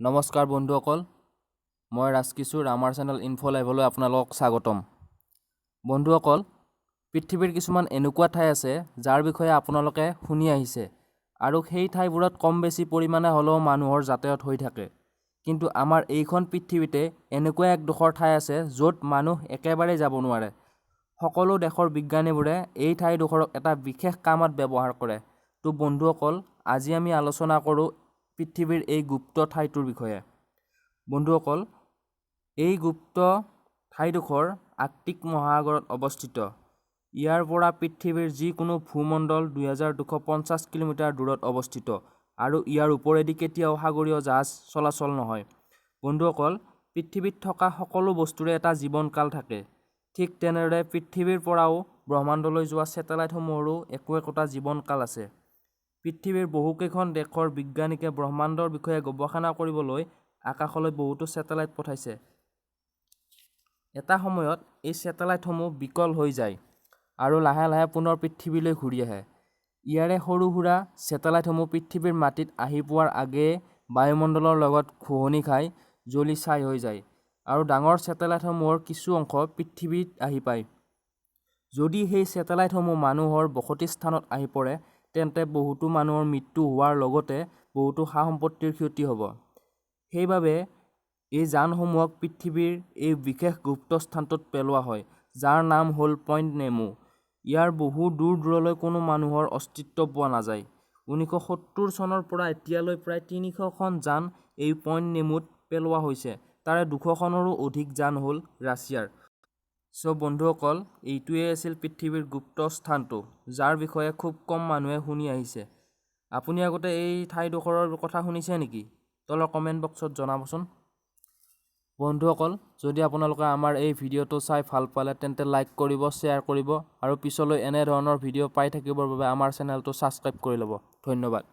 নমস্কাৰ বন্ধুসকল, মই ৰাজকিশোৰ। আমাৰ চেনেল ইনফ' লাইভলৈ আপোনালোকক স্বাগতম। বন্ধুসকল, পৃথিৱীৰ কিছুমান এনেকুৱা ঠাই আছে যাৰ বিষয়ে আপোনালোকে শুনি আহিছে আৰু সেই ঠাইবোৰত কম বেছি পৰিমাণে হ'লেও মানুহৰ যাতায়াত হৈ থাকে। কিন্তু আমাৰ এইখন পৃথিৱীতে এনেকুৱা একডোখৰ ঠাই আছে য'ত মানুহ একেবাৰেই যাব নোৱাৰে। সকলো দেশৰ বিজ্ঞানীবোৰে এই ঠাইডোখৰক এটা বিশেষ কামত ব্যৱহাৰ কৰে। তো বন্ধুসকল, আজি আমি আলোচনা কৰোঁ পৃথিৱীৰ এই গুপ্ত ঠাইটোৰ বিষয়ে। বন্ধুসকল, এই গুপ্ত ঠাইডোখৰ আৰ্কটিক মহাসাগৰত অৱস্থিত। ইয়াৰ পৰা পৃথিৱীৰ যিকোনো ভূমণ্ডল 2250 কিলোমিটাৰ দূৰত অৱস্থিত আৰু ইয়াৰ ওপৰেদি কেতিয়াও সাগৰীয় জাহাজ চলাচল নহয়। বন্ধুসকল, পৃথিৱীত থকা সকলো বস্তুৰে এটা জীৱনকাল থাকে। ঠিক তেনেদৰে পৃথিৱীৰ পৰাও ব্ৰহ্মাণ্ডলৈ যোৱা ছেটেলাইটসমূহৰো একো একোটা জীৱনকাল আছে। পৃথিৱীৰ বহুকেইখন দেশৰ বিজ্ঞানীকে ব্ৰহ্মাণ্ডৰ বিষয়ে গৱেষণা কৰিবলৈ আকাশলৈ বহুতো ছেটেলাইট পঠাইছে। এটা সময়ত এই ছেটেলাইটসমূহ বিকল হৈ যায় আৰু লাহে লাহে পুনৰ পৃথিৱীলৈ ঘূৰি আহে। ইয়াৰে সৰু সুৰা ছেটেলাইটসমূহ পৃথিৱীৰ মাটিত আহি পোৱাৰ আগেয়ে বায়ুমণ্ডলৰ লগত ঘঁহনি খাই জ্বলি ছাই হৈ যায় আৰু ডাঙৰ ছেটেলাইটসমূহৰ কিছু অংশ পৃথিৱীত আহি পায়। যদি সেই ছেটেলাইটসমূহ মানুহৰ বসতিস্থানত আহি পৰে, তেন্তে বহুতো মানুহৰ মৃত্যু হোৱাৰ লগতে বহুতো সা সম্পত্তিৰ ক্ষতি হ'ব। সেইবাবে এই যানসমূহক পৃথিৱীৰ এই বিশেষ গুপ্ত স্থানটোত পেলোৱা হয়, যাৰ নাম হ'ল পইণ্ট নেমো। ইয়াৰ বহু দূৰ দূৰলৈ কোনো মানুহৰ অস্তিত্ব পোৱা নাযায়। 1970 চনৰ পৰা এতিয়ালৈ প্ৰায় 300খন যান এই পইণ্ট নেমোত পেলোৱা হৈছে। তাৰে 200খনৰো অধিক যান হ'ল ৰাছিয়াৰ। চ' বন্ধুসকল, এইটোৱেই আছিল পৃথিৱীৰ গুপ্ত স্থানটো, যাৰ বিষয়ে খুব কম মানুহে শুনি আহিছে। আপুনি আগতে এই ঠাইডোখৰৰ কথা শুনিছে নেকি? তলৰ কমেণ্ট বক্সত জনাবচোন। বন্ধুসকল, যদি আপোনালোকে আমাৰ এই ভিডিঅ'টো চাই ভাল পালে, তেন্তে লাইক কৰিব, শ্বেয়াৰ কৰিব আৰু পিছলৈ এনেধৰণৰ ভিডিঅ' পাই থাকিবৰ বাবে আমাৰ চেনেলটো ছাবস্ক্ৰাইব কৰি ল'ব। ধন্যবাদ।